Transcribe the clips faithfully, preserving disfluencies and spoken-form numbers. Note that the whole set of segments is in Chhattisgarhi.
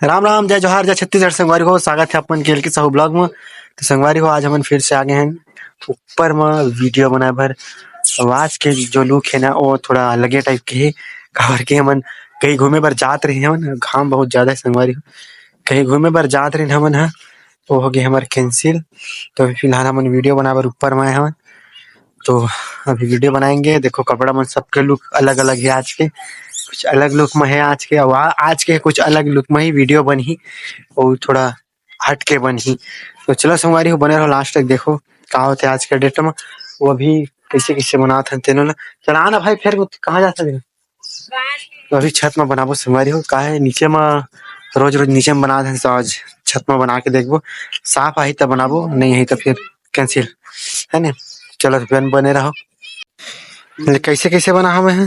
राम राम, जय जोहार, जय छत्तीसगढ़ संगवारी हो, स्वागत है अपन के एलके साहू ब्लॉग में। तो संगवारी हो, आज हमन फिर से आ गए हैं ऊपर में वीडियो बनाए बर। तो आज के जो लुक है ना, वो थोड़ा अलगे टाइप के है, काबर के हमन कहीं घूमे बर जात रहे हमन, घाम बहुत ज्यादा है संगवारी हो, कहीं घूमे बर जात रहे हमन ह, वो हो गए हमारे कैंसिल। तो अभी फिलहाल हमन वीडियो बनाए बर ऊपर में आए हमन। तो अभी वीडियो बनाएंगे। देखो, कपड़ा मन सबके लुक अलग अलग है आज के, कुछ अलग लुक में है आज के, और आ- आज के कुछ अलग लुक में ही वीडियो बनही, और थोड़ा हट के बनही। तो चलो संगवारी हो, बने रहो लास्ट तक, देखो का होते आज के डेट में। वो अभी कैसे कैसे बनात हन तेनो ला। चला ना भाई, फिर कहाँ जाता है? तो अभी छत में बनाबो संगवारी हो, का है नीचे में रोज रोज नीचे में बनात हन, तो आज छत में बना के देखबो, साफ आही तब बनाबो, नहीं आही तो फिर कैंसिल, है ना? चलो तो बन बने रहो। ले, कैसे कैसे बना हमें है?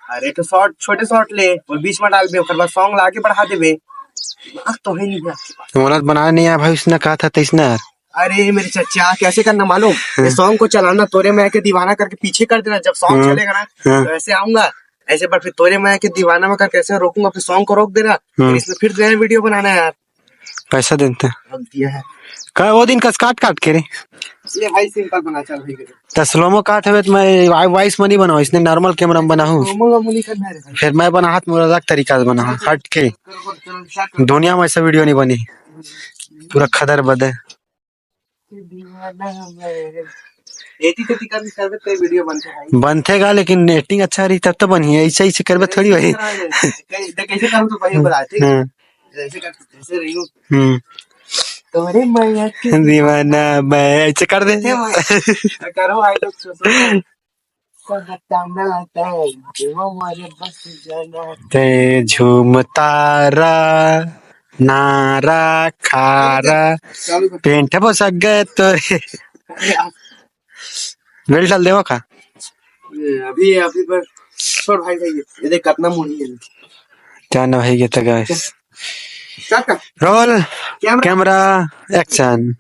अरे तो शॉर्ट, छोटे शॉर्ट ले और बीच में डाल दे, ओकर बाद सॉन्ग ला के बढ़ा देबे। दिमाग तो है नहीं यार। तो मोला बनाने नहीं आया भाई, उसने कहा था तैसने यार। अरे मेरे चचा, कैसे करना मालूम? ये सॉन्ग को चलाना, तोरे मैं के दीवाना करके पीछे कर देना, जब सॉन्ग हम्म। चलेगा ना, हम्म। तो ऐसे आऊंगा, ऐसे, पर फिर तोरे मैं के दीवाना में करके ऐसे रोकूंगा, फिर सॉन्ग को रोक देना, फिर हम्म। इसमें फिर नया वीडियो बनाना है यार। पैसा देते हैं। अब दिया है। का वो दिन कस काट काट के रे? ये भाई सिंपल बना, चल भाई। तो स्लोमो काट हवे तो मैं वा-, वॉइस में नहीं बनाऊँ, इसने नॉर्मल कैमरा में बनाऊँ। स्लोमो का मुली करना है रे भाई। फिर मैं बना हाथ में अलग तरीका से बनाऊँ, हट के। चल, चल, चल, चल। दुनिया में ऐसा वीडियो नहीं बनी, पूरा खदर बदे। एटी तेटी कर, कर दे, तेरे वीडियो बनते भाई। बनते गा, लेकिन एक्टिंग अच्छा रही तब तो बनी है, ऐसे ऐसे करबे थोड़ी भाई। कैसे करूँ तो भाई बता, ठीक है? हाँ। जैसे कर, जैसे रही हूँ। हम्म। तोरे मैया के दीवाना मैं, ऐसे कर दे। करो भाई लोग, सो, सो। सब बताना आता है, वो हमारे बस जाना है। ते झूमता रा, नारा खारा, चालू कर। पेंट पोसक गए तोरे। अरे यार। बेल्ट डाल देवा का? ये अभी, अभी बस छोड़ भाई, भाई, ये देख कितना मुड़ी है। क्या ना भाई, ये तो गाइस। चल कर। Roll, camera. Camera, action.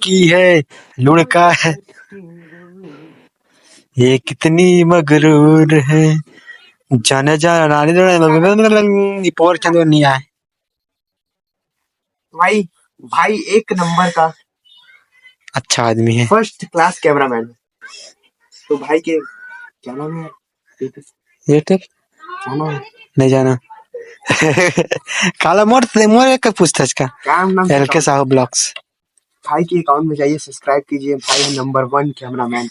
की है, लुड़का है, ये कितनी मगरूर है, जाने जाना नानी, ये पोर चंद नहीं आए। भाई, भाई एक नंबर का अच्छा आदमी है। First class cameraman. तो भाई के क्या नाम है? YouTube। YouTube? क्या नाम है? नहीं जाना। काला मोर से, मोर एक पूछताछ का। क्या नाम है? L K Sahu blogs. भाई के अकाउंट में जाइए, सब्सक्राइब कीजिए। भाई है नंबर वन कैमरामैन।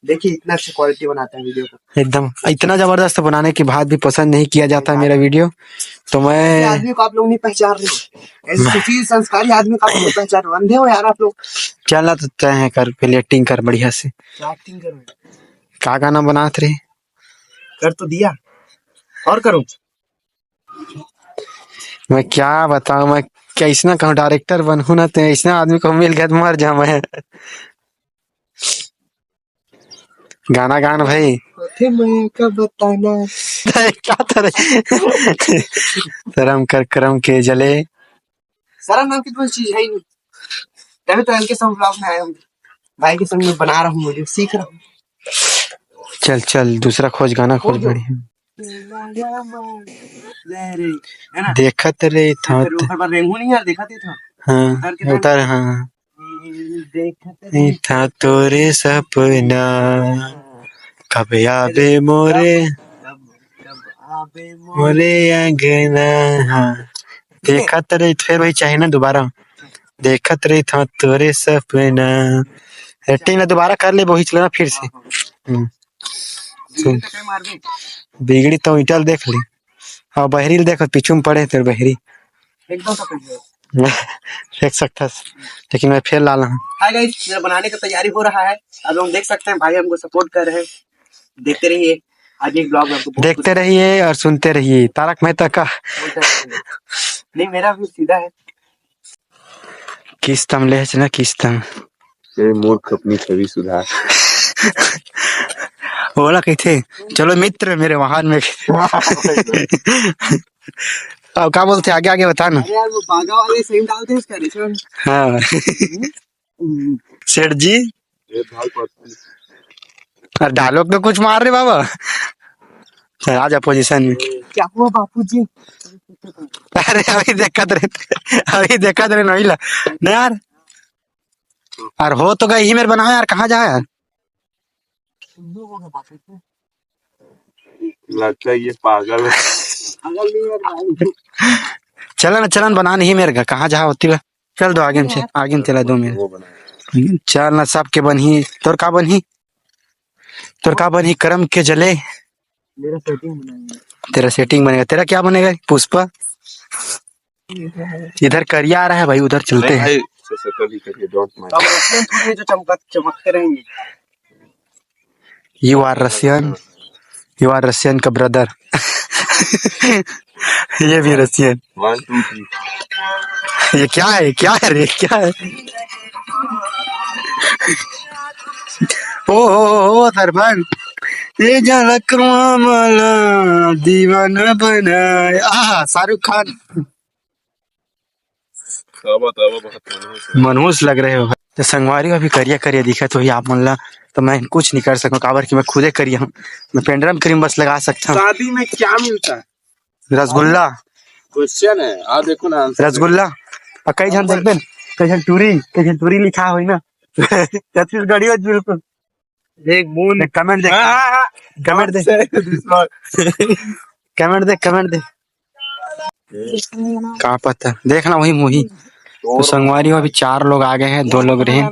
देखिए इतना अच्छा क्वालिटी बनाता है वीडियो को। एकदम इतना जबरदस्त बनाने के बाद भी पसंद नहीं किया जाता मेरा वीडियो, तो ऐसे मैं आदमी को आप लोग नहीं पहचान रहे हो, ऐसे सुशील संस्कारी आदमी को आप लोग पहचान, अंधे हो यार आप लोग। चला तो तय है कर, पहले एक्टिंग कर बढ़िया से। क्या एक्टिंग करूँ? का गाना बनात रे? कर तो दिया, और करूँ? मैं क्या बताऊं, मैं कैसना कहूँ, डायरेक्टर बनहूँ ना, तो ऐसना आदमी को मिल गया तो मर जाऊं मैं। गाना गान भाई। अरे मैं का बताना। क्या करे? शर्म कर करम के जले। शर्म नाम की कोई चीज है ही नहीं, तभी तो इनके संग ब्लॉग में आया हूँ, भाई के संग में बना रहा हूँ, वीडियो सीख रहा हूँ। चल चल, दूसरा खोज, गाना खोज, खोजो। बढ़िया। ले रे, है ना? देखत रही था फिर तो। ऊपर पर रेंगू नहीं यार, देखत ही था। हाँ, उधर के उधर, हाँ। देखत रही था तोरे सपना, कब आबे मोरे, कब, कब आबे मोरे। मोरे अंगना। हाँ, देखत रही, फिर वही चाहिए ना दोबारा। देखत रही था तोरे सपना। एक्टिंग ना दोबारा कर ले, वही चलना फिर से। हाँ, हाँ। हम्म। बिगड़ी तो कहीं मार दे। बिगड़ी तो ईंटल देख ली। हाँ, बहरी ल देखो, पीछू में पड़े तेरे बहरी। एकदम तो कहीं। एक सौ अट्ठाईस। लेकिन मैं फेल लाला हूँ। हाय गाइस, मेरा बनाने का तैयारी हो रहा है। अब हम देख सकते हैं, भाई हमको सपोर्ट कर रहे हैं। देखते रहिए आगे ब्लॉग में, आपको बहुत देखते कुछ रहिए और सुनते रहिए तारक मेहता का। नहीं, मेरा भी सीधा है। किस्त हम ले ना, किस्त हम। ए मूर्ख, अपनी छवि सुधार। ओला कहिथे, चलो मित्र मेरे वाहन में। अब का बोलते, आगे आगे बता ना। अरे यार, वो बागा वाले सेम डालते हैं इसका, रिचर्ड। हाँ। हम्म। सेठ जी। ए भाई, पत्नी। अरे डायलॉग तो कुछ मार रे बाबा। चल, आ जा पोजीशन में। क्या हुआ बापू जी? अरे अभी देखत रहे, अभी देखत रहे नहीं ला। नहीं यार, यार हो तो गई ही मेरे बनाओ यार, कहाँ जाए यार? लगता है ये पागल है। चलन चलन बना नहीं मेरे घर, कहाँ जा होती ला। चल दो आगे में से, आगे में चला दो मेरे। वो बना। चल ना, सबके बनही। तोर का बनही? तोर का बनही? करम के जले। मेरा सेटिंग बनाएंगे। तेरा सेटिंग बनेगा। तेरा क्या बनेगा पुष्पा? इधर करिया आ रहा है भाई, उधर चलते हैं। भाई, से- से कभी कभी don't mind। अब रशियन फूल में जो चमक चमकते रहेंगे। You are Russian. You are Russian का ब्रदर। ये भी रशियन। One, two, three। ये क्या है, क्या है रे, क्या है? ओ हो हो हो, सरपंच, ये झलक मामला दीवाना बनाए। आहा, शाहरुख खान। मनहूस लग रहे हो भाई। तो संगवारी अभी करिया करिया दिखत होही आप मन ला, तो मैं कुछ नहीं कर सकूँ, काबर कि मैं खुदे करिया हूँ। मैं पेंडरम क्रीम बस लगा सकता हूँ। शादी में क्या मिलता है? रसगुल्ला। क्वेश्चन है, आ देखो ना आंसर। रसगुल्ला। और कई झन देखबे, कई झन टूरी, कई झन टूरी लिखा होही ना। छत्तीसगढ़ी हो बिल्कुल। एक बूंद। एक कमेंट देख। हाँ, हाँ, हाँ। कमेंट देख। कमेंट देख, कमेंट देख। का पता, देख ना वही मुही। तो संगवारी हो, अभी चार लोग आ गए हैं, दो लोग रहेन,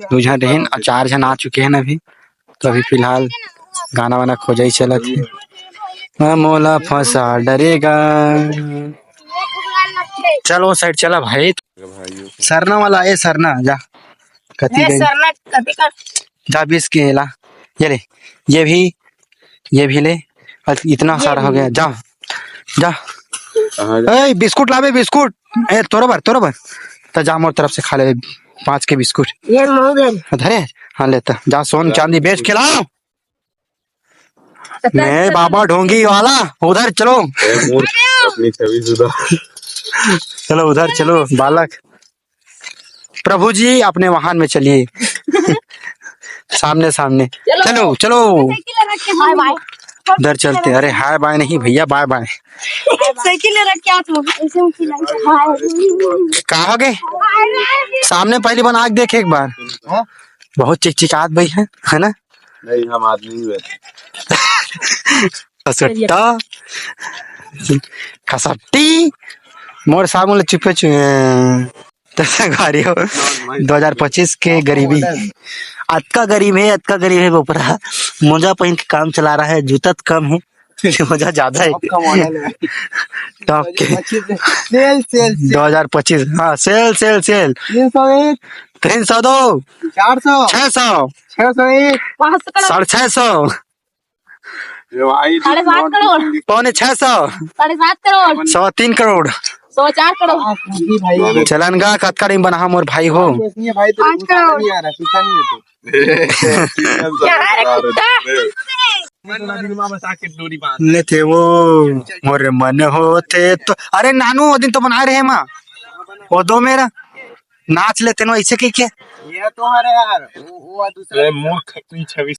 दो झन रहेन और चार झन आ चुके हैं अभी। तो अभी फिलहाल गाना वाना खोजा ही चलत है। हाँ, मोला फंसा डरेगा। चल वो साइड चला भाई। सरना वाला ए, सरना जा। कति ए, गई? सरना कति का? जा बीस के ला। ये ले, ये भी, ये भी ले। और इतना सारा हो गया। जा, जा। ए, बिस्कुट लाबे, बिस्कुट। ए, तोरो बर, तोरो बर। तो जा, मोर तरफ से खा ले पाँच के बिस्कुट। ये मऊ गए। धरे? हाँ, लेता। जा, सोन चांदी बेच के लाओ। तो मैं बाबा ढोंगी वाला, उधर चलो। ए, मूर्ख, अपनी छवि सुधार। चलो, उधर चलो, बालक। प्रभु जी अपने वाहन में चलिए। सामने, सामने। चलो। चलो, चलो। साइकिल रख के बाय बाय। उधर चलते। अरे, हाय बाय नहीं भैया, बाय बाय। साइकिल रख के आ तू। ऐसे में खिलाएंगे। हाय। कहाँ गए? सामने पहली बना के देख एक बार। हाँ? बहुत चिकचिकात भाई है, है ना? नहीं, हम आदमी ही है। खसट्टा, खसट्टी, मोर साबुन ले चुपे चुए। तो संगवारी हो, दो हज़ार पच्चीस के गरीबी, अतका गरीब है, अतका गरीब है बोपरा, मोजा पहन के काम चला रहा है, जूता तो कम है, मोजा ज्यादा है। टॉप का मॉडल है। टॉप के। पच्चीस, सेल, सेल, सेल। दो हज़ार पच्चीस, हाँ, सेल, सेल, सेल। तीन सौ एक। तीन सौ दो। चार सौ। छह सौ। छह सौ एक। पाँच सौ करोड़। साढ़े छह सौ। ये भाई, साढ़े सात करोड़। पौने छह सौ। साढ़े सात करोड़। सवा तीन करोड़। सवा चार करोड़। हाँ, जी भाई। चलन गा, कतका दिन बना मोर भाई हो। ये भाई, तेरे पाँच करोड़। नहीं आ रहा, पीछा नहीं है तू। क्या है रे कुत्ता? मन में दिमाग बसा के डोरी बांध। ले थे वो, मोर मन होते तो, अरे नानू, वो दिन तो बनाए रहे माँ, वो दो मेरा नाच लेते ना ऐसे कह के। ये तो हमारे यार, वो, वो दूसरा। ए, मूर्ख, अपनी छवि